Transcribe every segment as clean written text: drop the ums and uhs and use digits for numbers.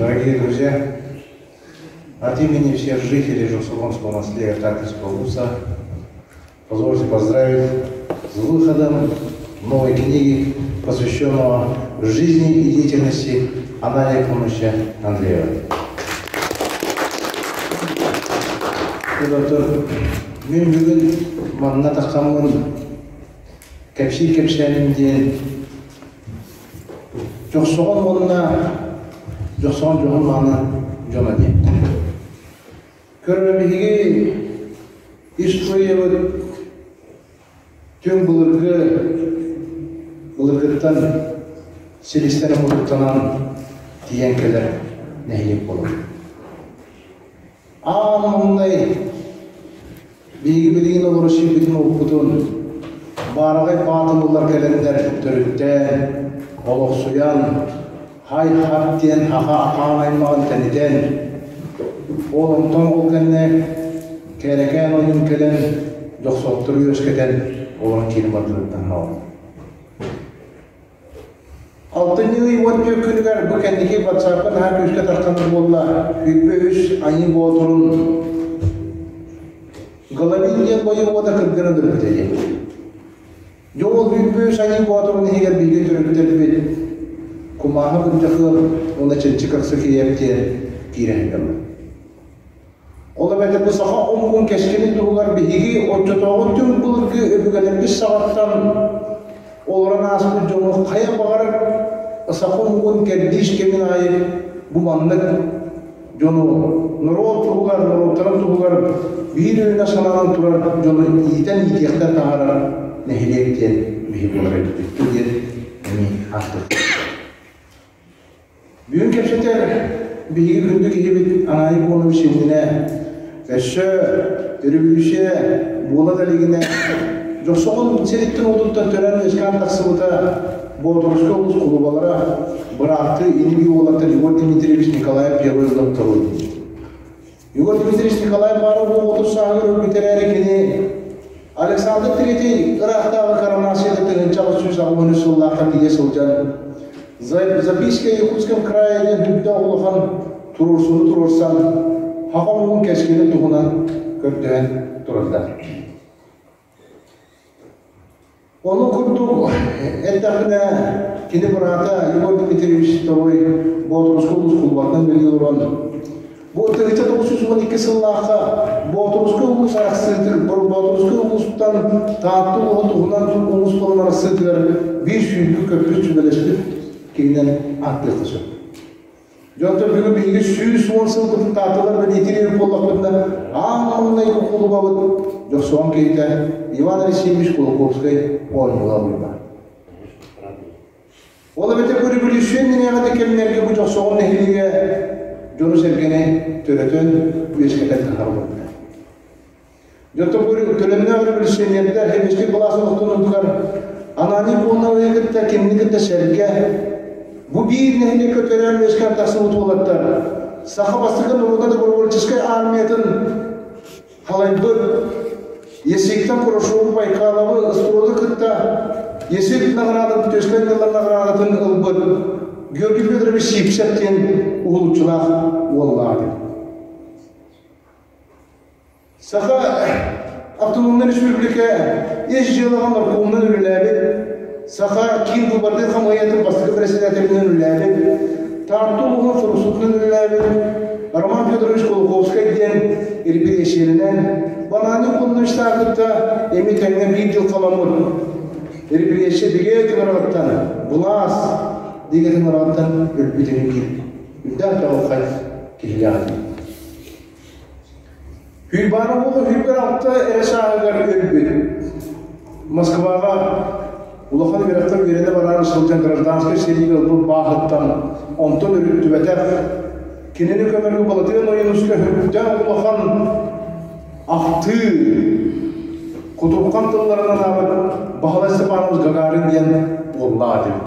Дорогие друзья, от имени всех жителей Жусугонского наследия Тартовского вуза позвольте поздравить с выходом новой книги, посвященного жизни и деятельности Анания Куныча Андреева. Мен бүгүн манна тахсаммын кэпсии кэпсээним диэн Дьохсоҕон уонна Дьохсоҕон дьоһун мааны дьоно диэн. Көрө биһиги историябыт түҥ былыргы былыргыттан силистэн мутуктанан тиийэн кэлэр нэһилиэк буолар. Аан маҥнай биһиги билигин олорор сирбитин-уоппутун баараҕай баатылылар кэлэннэр төрүттээн, олохсуйан, һай-хат диэн аха ахаан аймаҕын тэнитэн, ол онтон ол кэннэ Кээрэкээн ойуун кэлэн дьохсооттору үөскэтэн олорон киирэн бардырыттан хаалбыт. Алтынньы ый 14 күнүгэр бу кэнники ватсапка наһаа күүскэ тарханар буолла. 23 Айыы Боотурун Головин диэн бойобуода кыргынан өлбүтэ диэн. Дьэ ол 23 Айыы Боотурун иһигэр биһиги төрүттэрбит Кумааһы Бырдьахыап уонна Чэнчик Аксакиев диэн киирэн сылдьаллар. Ол эбэтэр бу саха омугун кэскилин туһугар биһиги оччотооҕу түҥ былыргы өбүгэлэрбит саҕаттан олорон ааспыт дьону хайа баҕарар саха омугун кэрдиис кэмин аайы бу маннык дьону норуот туһугар, норуоттарын туһугар биир өйүнэ сананан турар дьону иитэн иитиэхтэн таһаарар нэһилиэк диэн биһи буолар эбиппит диэн эмиэ ааттык. Бүгүн кэпсэтэр биһиги күндү киһибит Ананий Конович иннинэ өссө өрөбөлүүссүйэ буола да илигинэ Дьохсоҕон сириттэн уотуттан төрөөн-үөскээн тахсыбыта Боотурускай улуус кулубалара бырааттыы ини-бии уолаттар Егор Дмитриевич Николаев Первый Доктору Егор Дмитриевич Николаев баара буолуотун сааһыгар өлбүт эрээри кини Александр Третий ыраахтааҕы коронацията 1883 сыллаахха тиийэ сылдьан Записка Якутском крае диэн түбүтэ улахан туруорсууну туруорсан саха омугун кэскилин туһунан көрдөһөн турардар. Ону курдук эттэхпинэ, кини быраата Егор Дмитриевич Второй Боотурускай улуус кулубатынан үлэлии олорон, бу 1912 сыллаахха Боотурускай улуус арахсыытын, Боотурускай улуустан Таатта улууһун туһунан улуус буолан арахсыытыгар биир сүүрбүт көппүт сүбэлэспит киһинэн ааттыахха сөп. Дьонтон бүгүн биһиги 110 сылбытын таатылар бэлиэтиир буоллахпытына, аан маҥнайгы кулубабыт Дьохсоҕон киһитэ Иван Алексеевич Кулаковскай оонньууга ылла. Ол эбэтэр өрөбөлүүссүйэ иннинээҕи да кэмнэргэ бу Дьохсоҕон нэһилиэгэ дьону-сэргэни төрөтөн, үөскэтэн таһаарбыта. Дьонтон төлөннөөх революционердар Сэбиэскэй былаас олохтонуутугар Ананий Конновы кытта кинини кытта сэргэ бу биир нэһилиэккэ төрөөн үөскээн тахсыбыт уолаттар саха бастакы норуота добровольческай армиятын халайбыт Есиктан Хорошову Байкаловы ыстуоду кытта Есик наҕараадатын түөскэн тыллар наҕараадатын ылбыт Георгий Федорович Сипсев диэн уһулуччулаах уоллаах этэ. Саха автономнай республика ис дьыалаҕа наркомунан үлэлээбит, Саха киин быбардыыр хамыыһыйатын бастакы председателинэн үлэлээбит, Таатта улууһун суруксутунан үлэлээбит Роман Федорович Кулаковскай диэн репрессиялэнэн, Банани Кунновичтаах кытта эми тэҥҥэ биир дьыл халаммыт репрессия бигэ тыҥыраҕыттан, былаас бигэ тыҥыраҕыттан өлбүт ини биир үрдээх чаҕылхай киһилээх этим. Хүйбаана буола хүйбэр алта эрэ сааһыгар өлбүт. Москваҕа улахан үөрэххэ үөрэнэ бараары сылдьан гражданскай сэриигэ ылбыт бааһыттан онтон өрүттүбэтэх кинини көмөргө Балатыан Ойуунускай сүрдээх улахан ахтыы кутурҕан тылларынан анаабыт Баһылай Степанович Гагарин диэн уоллаах этим.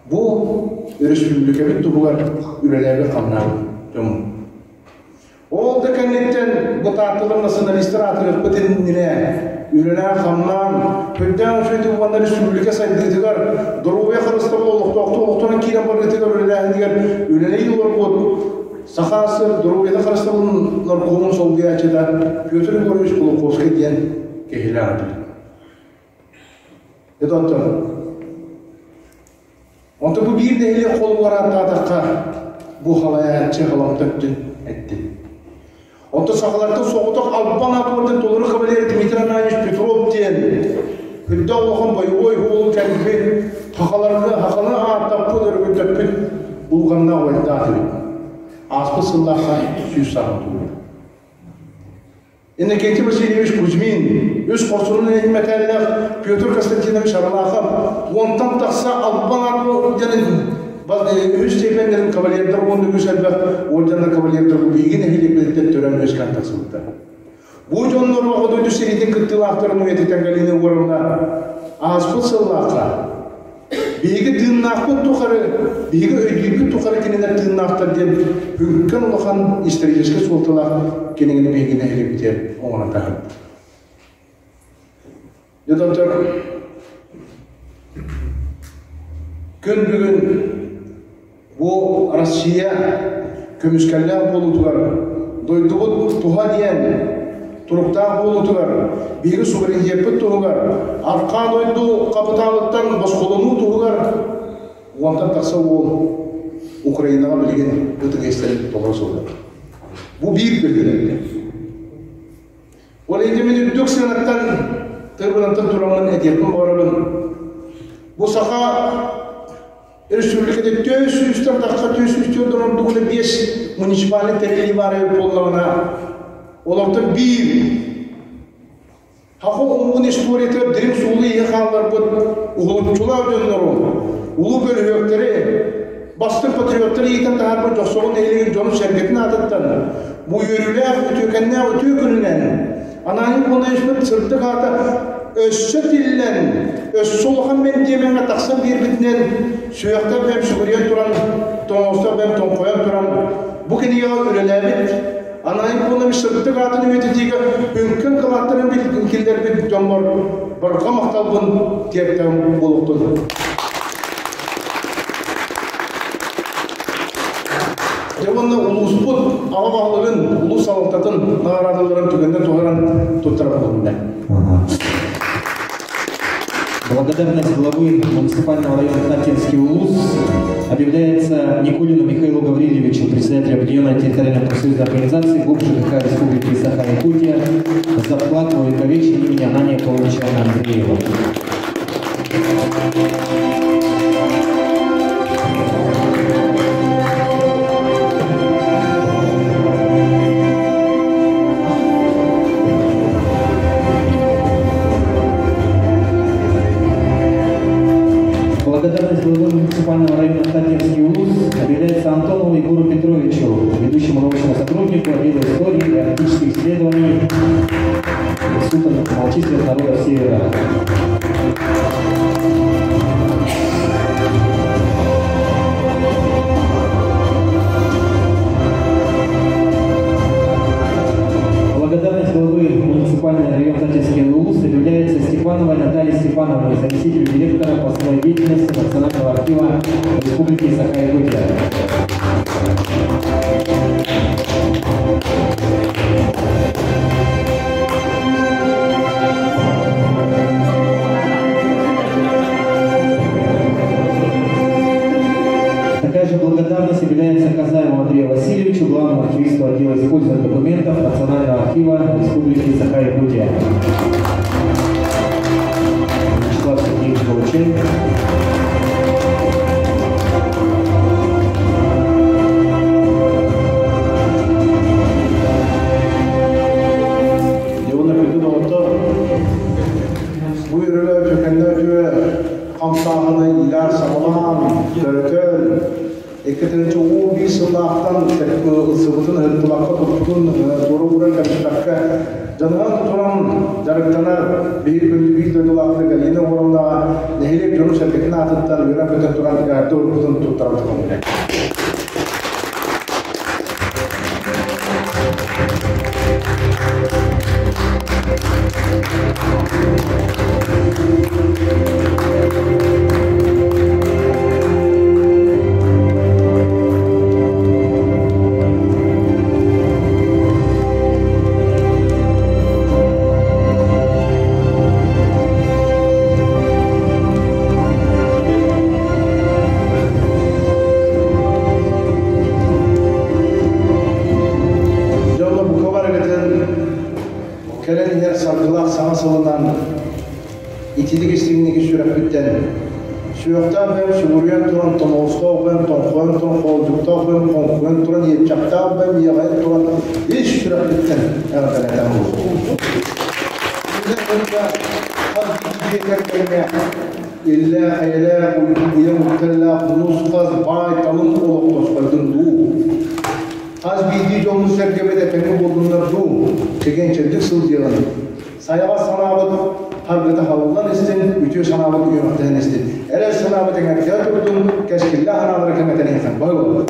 Бу өрөспүүбүлүкэбит туһугар үлэлээбит-хамнаабыт дьоммут. Ол да кэнниттэн бу таатталар националистар аатырыахпыт иннинэ үлэлээн-хамнаан, үрдээн үчүгэйдик уонна республика сайдыытыгар, доруобуйа харыстабыла олохтоохтук олохторун киирэн барыытыгар үлэлээһинигэр үлэлии олорбут Саха СССР доруобуйата харыстабылын наркомун солбуйааччыта Петр Егорович Кулаковскай диэн киһилээх этэ. Это оттон Онто бу биир нэһилиэк холугар ааттаатахха, бу халайааччы халамта өттүн эттим. Онто сахалартан соҕотох албан аат уорден толору кавалера Дмитрий Ананьевич Петров диэн үрдэ улахан бойобуой уолу кэлбит, хахаларга хаханы ааттаппыт, өрүгүттэппит улганнаах уойдаах эбит. Ааспыт сыллаахха 100 сааһын туолбут. Иннокентий Васильевич Кузьмин, үс хорсунун иһин мэтээллээх Петр Константинович Аралахов уонтан тахса албан аат орденын үһүс степеннэрин кавалердар уонна үгүс элбэх орденнар кавалердар биһиги нэһилиэкпититтэн төрөөн үөскээн тахсыбыттар. Бу дьоннор Оҕо дойду сэриитин кыттыылаахтарын үйэтитэн Галина Егоровна ааспыт сыллаахха Биһиги тыыннаахпыт тухары, биһиги өйдүүрбүт тухары кинилэр тыыннаахтар диэн сүҥкэн улахан историческай суолталаах кинигэни биһиги нэһилиэкпитигэр оҥорон таһаарбыт. Дьэ, доктор, күн бүгүн Бу Россия көмүскэллээх буолуутугар, дойдубут туһа диэн туруктаах буолуутугар, биһиги суверенитеппит туһугар, арҕаа дойду хапытаалыттан босхолонуу туһугар уонтан тахса уол Украинаҕа билигин ытык иэстэрин толоро сылдьар. Бу биир бөһүөлэктэр. Ол иһин мин үрдүк сыанаттан тырбынантан тураммын этиэхпин баҕарабын. Бу саха Өрөспүүбүлүкэтэ 400-тэн тахса 404 ордугуна биэс муниципальнай тэриллии баар эбит буоллаҕына, олортон биир Саха омугун историятыгар дириҥ суолу-ииһи хаалларбыт уһулуччулаах дьоннору, улуу бөлүһүөктэри, бастыҥ патриоттары иитэн таһаарбыт Дьохсоҕон нэһилиэгин дьонун-сэргэтин аатыттан бу үөрүүлээх, үтүөкэннээх үтүө күнүнэн Ананий Коноевичпыт сырдык аата өссө тиллэн, өссө улахан мэндиэмэҥҥэ тахсан биэрбитинэн сүрэхтэн бэйэм сүгүрүйэн туран, тоҥоостор бэйэм тоҥхойон туран, бу кинигэҕэ үлэлээбит Ананий Коноевич сырдык аатын үйэтитиигэ үҥкэн кылааттарын киллэрбит дьоммор барҕа махталбын тиэрдэм буолуохтун. Дьэ уонна улууспут аҕа баһылыгын, улуус салалтатын наҕараадаларын түгэнинэн туһанан туттарар буолунна. Благодарность главы муниципального района Таттинский улус объявляется Никулину Михаилу Гаврильевичу, председателю Объединенной территориальной профсоюзной организации ГУП ЖКХ Республики Саха-Якутия, за вклад в увековечение имени Анания Павловича Андреева. Благодарность главы муниципального района Таттинский улус объявляется Антонову Егору Петровичу, ведущему научному сотруднику отдела истории и арктических исследований Института малочисленных народов Севера. Благодарность главы муниципального района Таттинский улус объявляется Степановой Наталье Степановне, заместителю директора по своей деятельности Национального архива Республики Саха-Якутия. Такая же благодарность является Казаеву Андрею Васильевичу, главному архивисту отдела использования документов Национального архива Республики Саха-Якутия. Вячеслав Сергеевич получает. Дьэ уонна күндү доҕоттор, бу үөрүүлээх үтүөкэннээх үтүө хамсааһыны иилээн-саҕалаан, төрөтөн, 2011 сыллаахтан ылсыбытын ыһыктыбакка туппутун туора ууран кэпсэппэккэ дьаныһан туран дьарыктанар биир күндү биир дойдулаахтар Галина Егоровнаҕа нэһилиэк дьонун-сэргэтин аатыттан үөрэн-көтөн туран эҕэрдэ уруккутун туттарабыт. Итиитик истиҥник ис сүрэхпиттэн сүһүөхтээх бэйэм сүгүрүйэн туран, тоноҕостоох бэйэм тоҥхойон туран, хоолдьуктаах бэйэм хоҥкуйан туран, иэччэхтээх бэйэм иэҕэйэн туран ис сүрэхпиттэн эҕэрдэлэтэн буолуохтун. Хас дьиэ кэргэҥҥэ иллээх, эйэлээх, уйгу-быйаҥ үктэллээх, нус-хас, баай-талым олох тосхойдун дуу. Хас биирдии дьоммут-сэргэбит этэҥҥэ буоллуннар дуу, чэгиэн-чэбдик сылдьыаҕын. Сайаҕас санаабыт харгыта халыллан истин, үтүө санаабыт үөрэхтэһэн истин. Эрэл санаабыт эҥэрдээх турдун, кэскиллээх анаалары кэҥэтэн иһиэххин. Бай боллун.